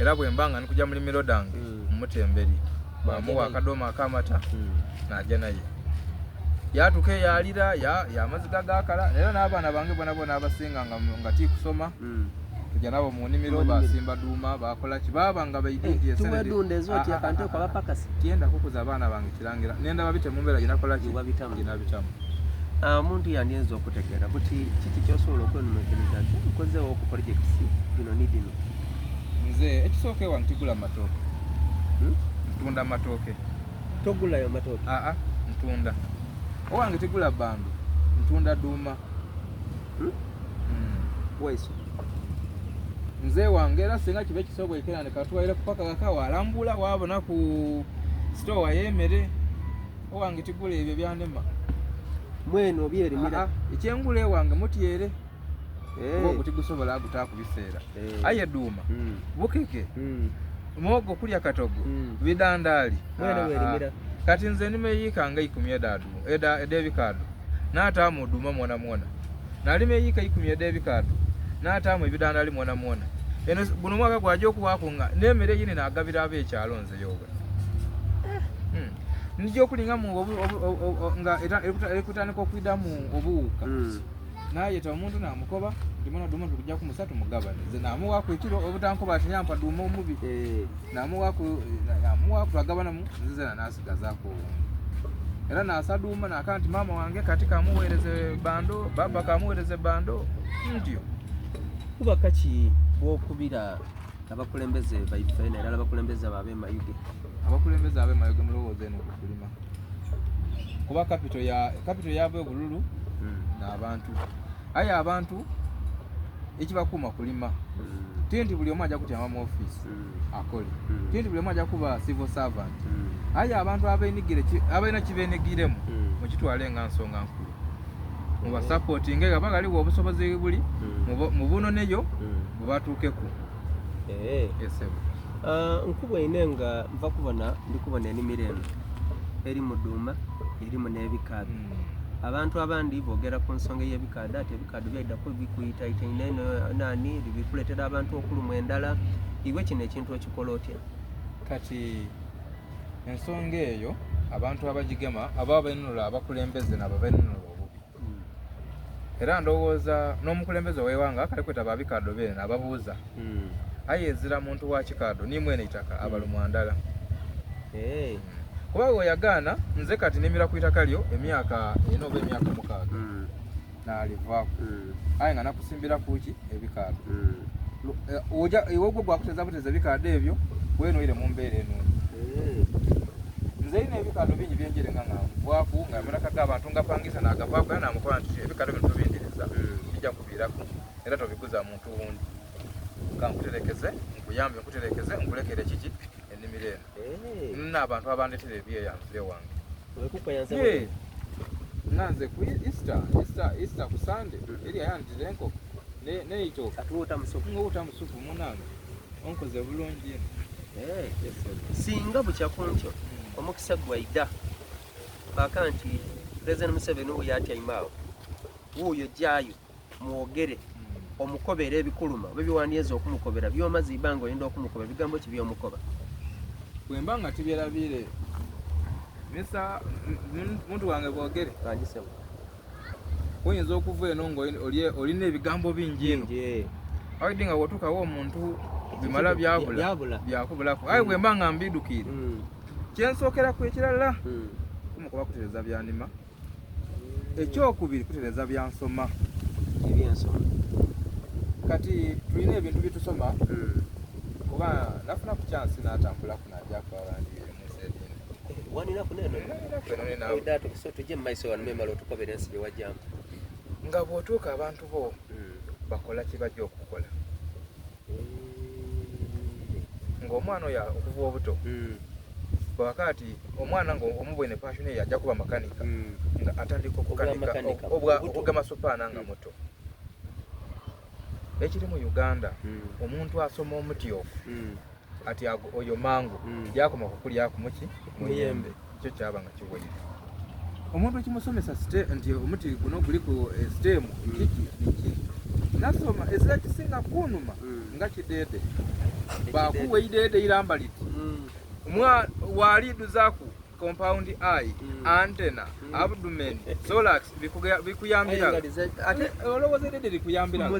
Era bwemba nga ndikuja mu nimiro dhange mmuta emberi, baamuwa akadooma ak'amata naaja naye. Yaatuuka eyo yaalira, amaziga gaakala. Era n'abaana bange boonaboona abasinga nga ti kusoma, tuja nabo mu nimiro, baasimba duuma, baakola ki, baaba nga baidhi nti esente... Tiyenda kukuza baana bange kirangira, nenda babite mu mbeera gye nakola ki, gye nabitamu. Omuntu yandyenze okutegeera buti kiki ky'osobola okwenuminkiriza nti nkozeewo ku polojekiti dhino ni dhino? Nze ekisooka ewange tigula matooke. Hmm? Ntunda matooke. Togulayo matooke? Aa, ntunda. Owange tigula bandu, ntunda duuma. Hmm? Hmm. Waiso. Nze wange era singa kiba ekisoboike nande katwaire kupaka ghaka walambula wabona ku sitowa y'emere. Owange tigula ebyo byanema. Mwene obyerimira. Ah, ekyengula ewange mutyere. Eh. Kuba ogwo tigusobola agutaaku biseera. Eh. Aye duuma, mm. bukeke, mm. mwogo kulya katogo, mm. bidandaali. Mwene ah, werimira. Ah. Kati nze nima eyiika nga ikumi edha eda ed'ebikaado naataamu duuma mwona mwona. Nalima eyiika ikumi ed'ebikaado naataamu ebidandaali mwona mwona. Eno guno omwaka gwaja okuwaaku nga n'emere eyindi naagabira ab'ekyalo nze yoga. Hmm. Nija okulingamu nga erikutandika okwidamu obuwuka hmm. nayeta omuntu namukoba nti mwana duuma tukuja kumusa tumugabane nze namuwaku ekiro obutankoba ati yampa duuma omubi eh. namuwaku namuwaku twagabanamu nze zena nasigazaku owundi era nasa duuma naka nti maama wange kati kamuweereze bando baba kamuweereze bando ntyo kuba kaki bwokubira Abakulembeze baife nairala abakulembeze abo abe Mayuge. Abakulembeze abe Mayuge mulowooza eno ku kulima kuba kapito ya kapito yava ebululu mm. n'abantu aye abantu ekibakuuma kulima mm. ti nti buli omu ajja kutyama mu ofiisi mm. akole mm. ti nti buli omu ajja kuba civil servant mm. aye abantu abenigire abalina kibenigiremu mm. mukitwale nga nsonga nkulu mubasapotinge nga ghaligho obusobozi buli hmm. mubunoneyo hmm. bubatuukeku eh. esebo ah, nkubwaine nga nva kubona ndi kubona enimiro eno eri mu duuma erimu n'ebikaado hmm. abantu abandi boogera ku nsonga ey'ebikaado ati ebikaado byaidhaku bikuyitaitaine nani bikuleetera abantu okulumwa endala iwe kino ekintu okikola otya kati Ensonga eyo abantu abagigema aba abenunula abakulembeze nabo abenunula obubi. Hmm. Era ndowooza n'omukulembeze ow'eighanga akali kweta ba bikaado beene ababuuza. Hmm. Aye ezira muntu wa kikaado ni mwene itaka hmm. abalumwa ndala. Hey. Kuba bw'oyagaana nze kati nimira ku itaka lyo emyaka ena oba emyaka omukaaga. Naalivaaku. Aye nga nakusimbiraku ki ebikaado. Eh, oja iwe ogwo gwakuteza buteza ebikaado ebyo weena oire mu mbeera enungi. Eh. Nze ina ebikaado bingi byenjere nga nga nvaaku nga amalaka g'abantu ngapangisa naagavaaku era namukoba nti ebikaado bino tobindiriza hmm. bijja kuviiraku era tobiguza muntu wundi. Kankuterekeze nkuyambe nkuterekeze nkulekere kiki ennimiro eno. Eh. Nina abantu abandetera ebyeyanzire wange. Wekukoyanza Yeah. Nga nze ku Easter, Easter, Easter ku Sunday, eri ayanditira enkoko n'eitooke. Atuwuta musufu. Ng'owuta musufu munange. Onkoze bulungi ino. Eh. Yes, sir. Singa bukya kunkyo omukisa gwaida paka nti President Museveni wuuyo atyaime awo wuuyo jaayo mwogere hmm. omukobera ebikuluma oba ebiwandyeza okumukobera byomaze ibanga oyenda okumukoba bigambo ki byomukoba bwemba nga tibyerabiire misa muntu wange bwogere kanjisebo oyinza okuva eno nga olina ebigambo bingi ino eh. aidi nga wotukawo omuntu bimala byabula byakubulaku aye hmm. bwemba nga mbidukiire hmm. kyensookeraku ekirala kumukoba kutereza byanima Ekyokubiri kutereza byansoma. Ebyensoma. Kati tulina ebintu byetusoma hmm. kuba nafuna ku chance natambulaku najaku abandi mu nsi edindi. Waninaku neno? Ninaku eno. Tujje mu maiso wano memala otukobera ensi gye wajjamu. Nga bw'otuuka abantu bo hmm. bakola kye bajja okukola. Ng'omwana oyo okuva obuto hmm. bwakati omwana nga omubwene passion ye ajja kuba makanika hmm. nga atandika okukanika okugema supaana nga hmm. muto ekiri mu uganda hmm. omuntu asoma omuti ogwo ati oyo mangu yakoma kukulyaku muki muyembe kyo kyaba nga kiwaire omuntu ekimusomesa nti omuti guno guliku eh, sitemu kiki niki. Nasoma ezira kisinga kunuma nga kideede. Bakuwa eideede iramba liti. Mwa waliidhuzaku compound eye, antenna, abdomen, thorax bikuyambira. Ate olowooza eideede likuyambira?